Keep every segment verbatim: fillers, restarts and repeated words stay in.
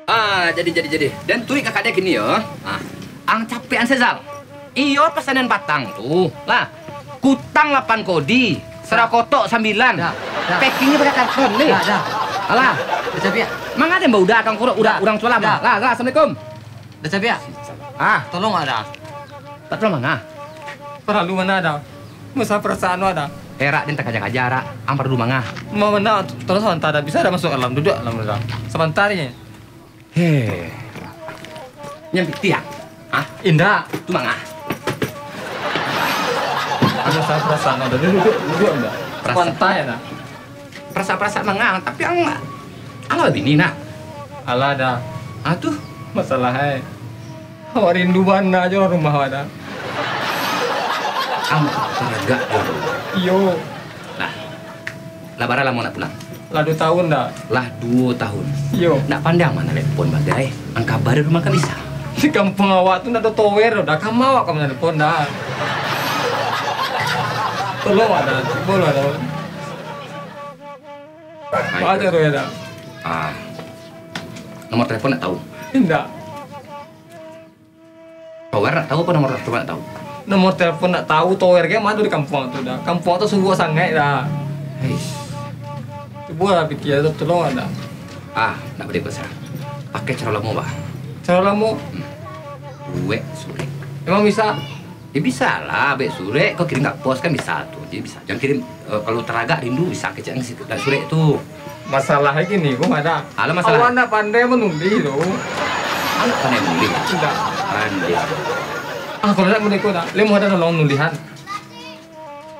Ah, jadi, jadi, jadi. Den turuik kakak den kini yo. Ah, ang capek an Sezal. Iyo, pasanan patang tu. Lah, kutang lapan kodi, sarakotok sambilan. Dah, dah. Packingnyo pakai karton ni. Dah, dah. Alah. Dah capek. Manga den bauda kang kurok, uda urang tualam. Dah. Lah, lah, assalamualaikum. Dah capek. Ah. Tolong ada. Tak tolong manga. Paralu manga ada. Masalah parasaan ada. Erak den takaja-kaja, rak. Ang paralu manga. Manga, tolong sabanta, dah bisa dah masuk dalam, duduak dalam dah. Sabanta ni. Heh. Nyang pitiah. Hah? Indak. Tu manga. Ado masalah parasaan ada. Duduak, duduak, duduak indak. Parasaan. Sabanta ya, dah. Parasaan-parasaan manga, tapi ang, ang lah bini, nak. Alah, dah. Ah, tu. Masalah, eh. Awak rindu bana jo rumah awak, dah. Ang taragak jo. Iyo. Lah. Lah bara lamo nak pulang? Lah duo tahun, dah. Lah duo tahun. Iyo. Nak pandai manga nelepon bagai, ang kaba dari rumah ka bisa. Di kampuang awak tu ndak ado tower, dah. Kama awak ka manga nelepon, dah. Tolong awak, dah. Cubolah, dah. Ayo. Baca tu ya, dah. Ah. Nomor telepon nak tahu? Indak. Tower nak tahu apa nomor telepon nak tahu? Nomor telepon nak tahu, tower ke mana di kampuang tu dah. Kampuang tu suruah sangaik dah. Eish. Cubolah pikia tu, tolong dah. Ah, nak beri pesan. Pakai cara lamo, bah. Cara lamo? Hmm. Buek surek. Emang bisa? Ya bisa lah, buek surek. Kau kirim ka pos kan bisa tu. Jadi bisa. Jangan kirim, eh, kalau taragak rindu bisa kecek ang situ. Dan surek tu. Masalah gini, kok ada. Alah, masalah. Awak nak pandai manulis tu. Anak pandai manulis? Indak. Pandai. Ah, kalau nak mereka dah. Lemo ada tolong nulihan.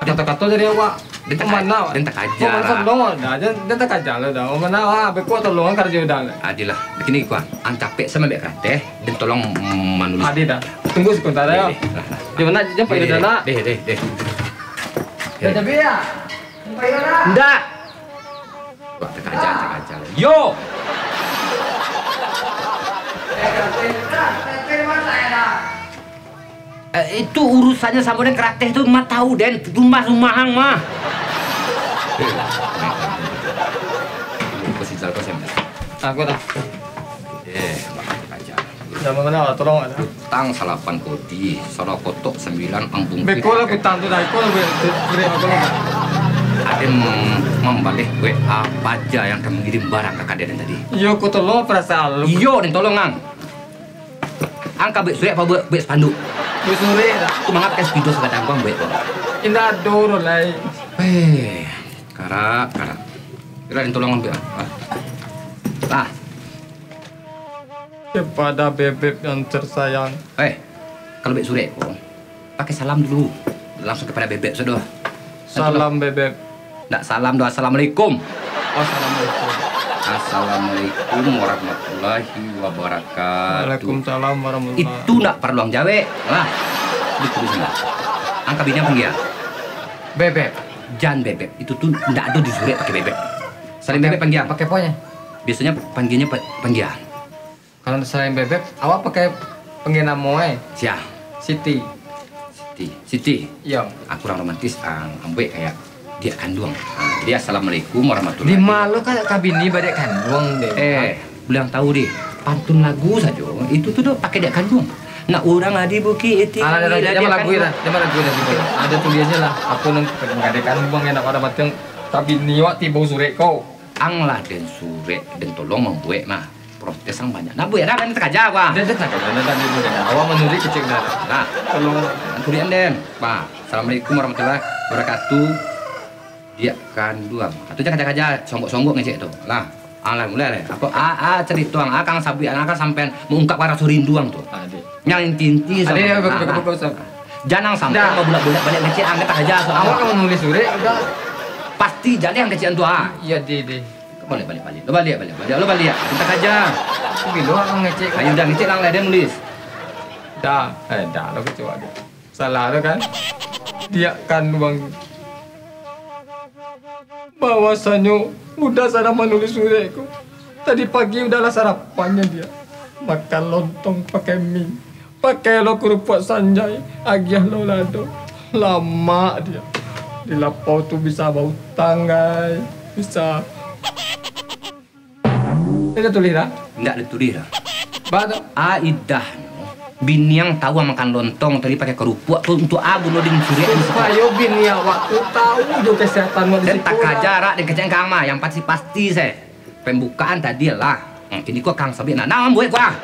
Kato-kato dari awak. Den takaja. Mana? Den takaja lah. Tolong dah. Den, den takaja lah dah. Mana awak? Beko tolong kerja udah lah. Adil lah. Begini, kuan. Ang capek sama bek karateh. Den tolong, mm, manulis. Adil dah. Tunggu sebentar ya. Deh, deh. Lah, lah. Di mana? Jangan pergi deh, dulu nak. Deh, deh, deh. Dah capek ya? Ndak. Wah, takaja, takaja. Yo! Eh, itu urusannyo samo den karateh tu, mah tahu den, rumah-rumah ang mah. Eh, posisi kau siapa? Aku dah. Eh, makan aja. Dah, mana lah, tolong ada. Kutang salapan kodi, sarakotok sambilan, ang bungkit. Beko lah kutang tu dah, iko lah, be-, be-, beri aku lah. Aden mambaleh W A paja yang akan mengirim barang ka kade den tadi. Iyo, ku tolong perasaan lu. Iyo, den tolong ang. Ang ka buek surek apa buek, buek spanduk? Buek surek dah. Tu manga pakai spidol sagadang bang buek tu. Indak ado doh lai. Eh, karak, karak. Kira den tolong ambiak. Ah. Ah. Kepada bebeb yang tersayang. Eh, kalau buek surek ko, pakai salam dulu. Langsung kepada bebeb sudah. Salam, bebeb. Ndak salam doh, assalamualaikum. Assalamualaikum. Assalamualaikum warahmatullahi wabarakatuh. Waalaikumsalam warahmatullahi. Itu ndak paralu ang jawek. Lah. Itu di sana. Ang ka bini ang panggia. Bebeb. Jan bebeb. Itu tu ndak ado di surek pakai bebeb. Salain bebeb panggia. Pakai aponyo? Biasonyo panggianyo pa-, panggia. Kalau salain bebeb, awak pakai panggia namo, eh? Sia? Siti. Siti. Siti. Iyo. Ah, kurang romantis, ah, ambuek kayak diak kanduang. Ah, jadi assalamualaikum warahmatullahi. Di ma lo ka, ka bini badiak kanduang deh? Eh, buliah tahu deh. Pantun lagu sajo. Itu tu doh pakai diak kanduang. Nak urang adi bukik tinggi. Alah, dah, dah, lah jangan diak lagu kanduang. Dah. Jangan lagu dah, gitu. Ada tulisannya lah. Apa nan pakai diak kanduang, nak pada mati ka bini awak tibo surek ko. Ang lah den surek, den tolong mambuek mah. Protes ang banyak. Nah, buek dah, kan takaja, wah. Dah, dah, dah, dah, dah, dah, dah, dah. Awak manuruik kecek dah. Nah. Tolong. Turuik den. Wah, assalamualaikum warahmatullahi wabarakatuh. Diak kanduang. Atau jangan kaja-kaja, songgok-songgok ngecek tu. Lah, ang lah mulai lah. Apa, ah, ah, cerita ang, ah, kang sabuik, ah, kang sampean mengungkapkan rasa rindu ang tu. Ah, dek. Yang inti-inti. Ade, sama. Bagus, bagus, bagus. Jangan sampai babulak-bulak baliak ngecek ang, kita kaja soalnya. Awak kalau nulis surek, udah. Pasti jadi yang kecek tu, ah. Iya, deh, deh. Baliak, baliak, baliak. Lo baliak, baliak, baliak. Lo baliak. Kita kaja. Gilo, ang ngecek. Ayo, udah ngecek lang lah, dia nulis. Dah, eh, dah, lo kecewa dia. Salah lo kan? Diak kanduang. Bahwasanyo udah sadang manulis surek ko. Tadi pagi udahlah sarapannya dia. Makan lontong pakai mi. Pakai lo kurupuak sanjai, agiah lo lado. Lamak dia. Di lapau tu bisa bautang, ai. Bisa. Indak tulih dah. Indak ditulis dah. Ba tu. A idahnyo, bini ang tahu ang makan lontong tadi pakai karupuak tu, untuak a bunuh diri curiak di siko. Supayo bini awak tu tahu jo kesehatan awak di Dan siko takaja dah. Rak, dan kecek ang mah, yang pasti-pasti se. Pembukaan tadi lah. Hmm, kini ko kang sabik nah. Nah, buek ko ah.